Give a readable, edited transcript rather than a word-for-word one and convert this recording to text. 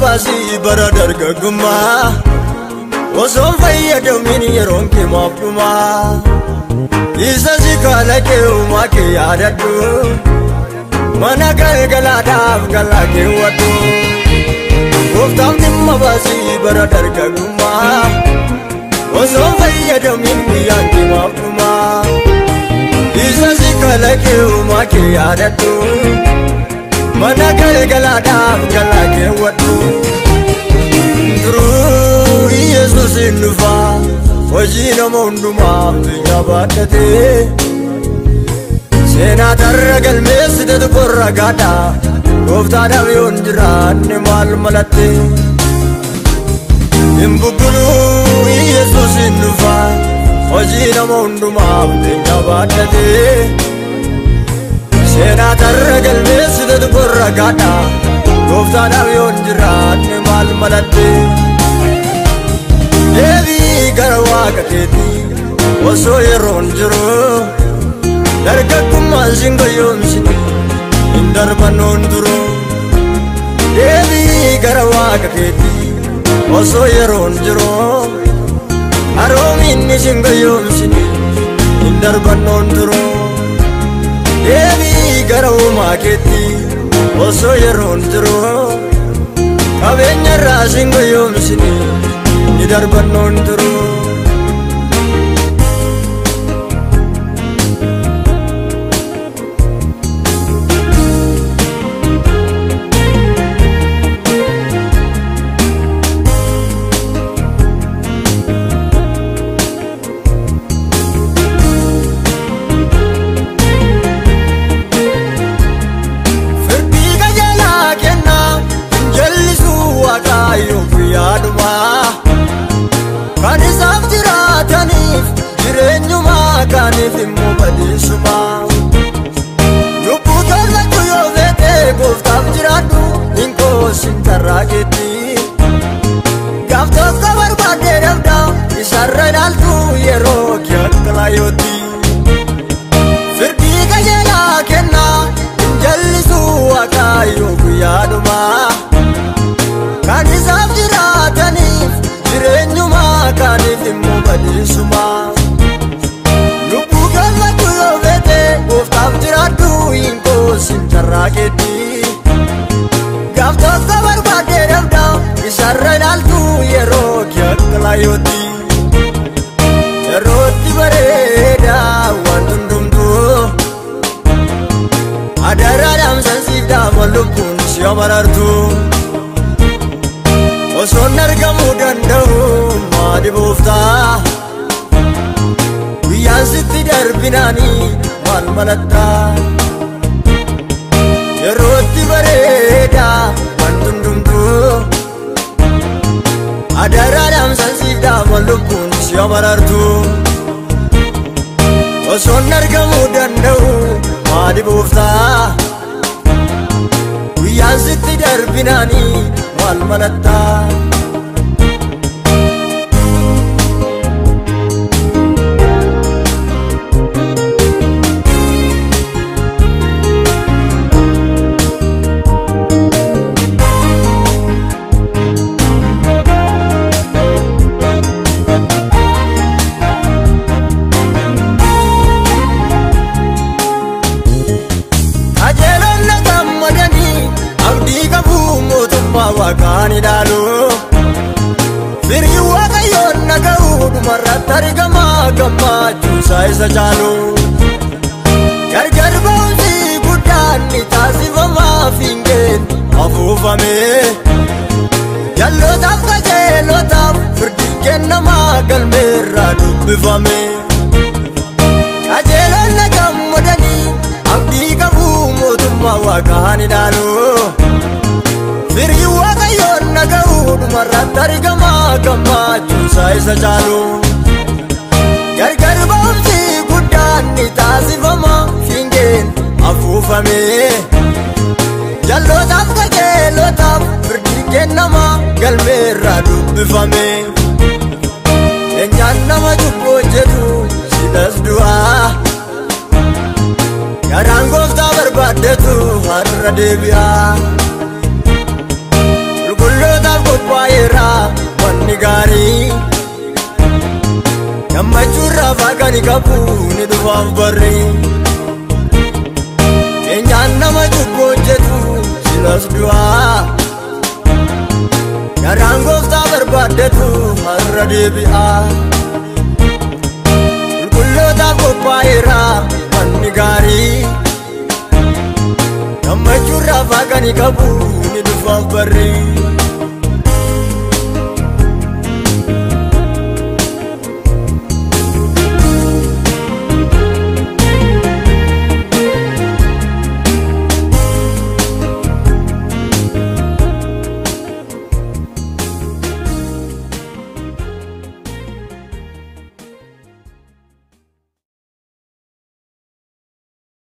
baasii bara dargaggummaa osoo fayyadamin yeroon kee maaf dhumaa. Isa si kalaqee uumaa kee yaadadhu mana galgalaadhaaf galaa keewwadhu. Gooftaaf dhimma baasii bara dargaggummaa osoo fayyadamin guyyaan kee maaf dhumaa. Isa si kalaqee uumaa kee yaadadhu mana galgalaadhaaf galaa keewwadhu. Duruu Yesuus hin dhufaa hojii nama hundumaaf biyya baadhatee seenaa tarra galmeessitetu qorra gaadha gooftaadhaaf yoon jiraanne maal malatte. Hin bubbuluu Yesuus hin dhufaa hojii nama hundumaaf biyya baadhatee seenaa tarra galmeessitetu qorra gaadha gooftaadhaaf yoon jiraanne maal malatte. Deebii gara waaqa keetii osoo yeroon jiru dargaggummaan sin goyoomsine hin darbannoon duru. Deebii gara waaqa keetii osoo yeroon jiru haroominni sin goyoomsine hin darbannoon duru. Deebii gara uumaa keetii osoo yeroon jiru qabeenya irraa sin goyoomsine ni darbannoon duru. Firdii qajeelaa kennaa hin jallisuu Waaqayyo guyyaadhumaa. Kan isaaf jiraataniif jireenyumaa kaaniif immoo badiisumaa. Lubbuu tolfachuu yoo feete gooftaaf jiraadhu hin koosiin carraa keetti. Gaaf tokko barbaaddee dhabda isarra ilaaltu yeroo kee akka laayootti. Firdii qajeelaa kennaa hin jallisuu Waaqayyo guyyaadhumaa. Kan isaaf jiraataniif jireenyumaa kaaniif immoo badiisumaa. Lubbuu galfachuu yoo feete gooftaaf jiraadhu hin koosiin carraa keetti. Gaaf tokko barbaaddee dhabda isarra ilaaltu yeroo kee akka laayootti. Yerootti bareedaa waan hundumtuu adaraadhaan sansiif dhaama lubbuun si amarartu. Osoon argamuu danda'u maali booftaa guyyaan sitti darbinaanii maal malattaa. Yerootti bareedaa waan hundumtuu adaraadhaan sansiif dhaama lubbuun si amarartu. Osoon argamuu danda'u maali booftaa guyyaan sitti darbinaanii maal malattaa. Qajeelonni gammadanii abdii qabu mootummaa waaqaa ni dhaalu. Firii Waaqayyoon dhaga'u dhumarratti argama gammachuusaa isa caalu. Gargar ba'umsi guddaan ni taasifama fiingeen afuufame. Jallootaaf qajeelotaaf firdiin kennama galmeerraa dubbifame. Qajeelonni gammadanii abdii qabu mootummaa waaqaa ni dhaalu. Firii Waaqayyoon dhaga'u dhumarratti argama gammachuusaa isa caalu. Gargar ba'umsi guddaan ni taasifama fiingeen afuufame. Jallootaaf qajeelotaaf firdiin kennama galmeerraa dubbifame. Eenyaan nama cubbuu hojjetu silas du'aa. Karaan gooftaa barbaaddetu har'a deebi'a. Qulqulloota Gammachuurraa faaqani qabu ni dhufaaf barri. Keenyaan nama cubbuu hojjetu silas du'aa. Garaan gooftaa barbaaddatu har'a deebi'aa. Qulqullootaaf qophaa'eera manni gaarii. Gammachuurraa faaqani qabu ni dhufaaf barri.